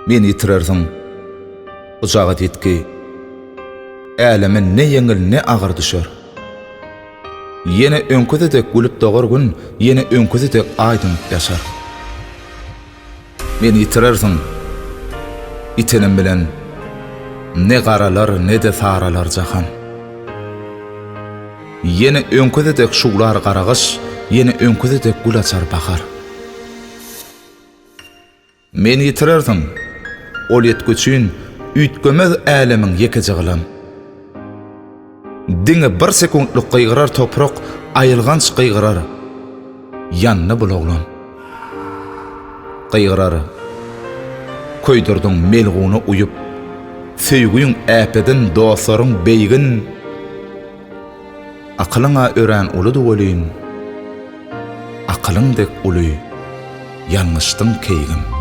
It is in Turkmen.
Meni ýitirersiň, bujagaz ýitgi Äleme ne ýeňil, ne agyr düşer. Ýene öňküsi dek gülüp dogar gün, Ýene öňküsi dek Aý dymyp ýaşar. Meni ýitirersiň, ýitenim bilen Ne garalar, ne-de saralar jahan. Ýene öňküsi dek şuwlar gara gyş, Ýene öňküsi dek gül açar bahar. Meni ýitirersiň, ol ýetgi üçin Üýtgemez älemiň ýekeje gylam. Diňe bir sekuntlyk gygyrar toprak Aýylganç gygyrar, Ýandy bul oglan. Gygyrar, Köýdürdiň melguna uýup, Söýgüň äpedin, dostlaryň beýgin. Akylyň-a örän uludy welin, Akylyň dek uly ýalňyşdyň keýgim.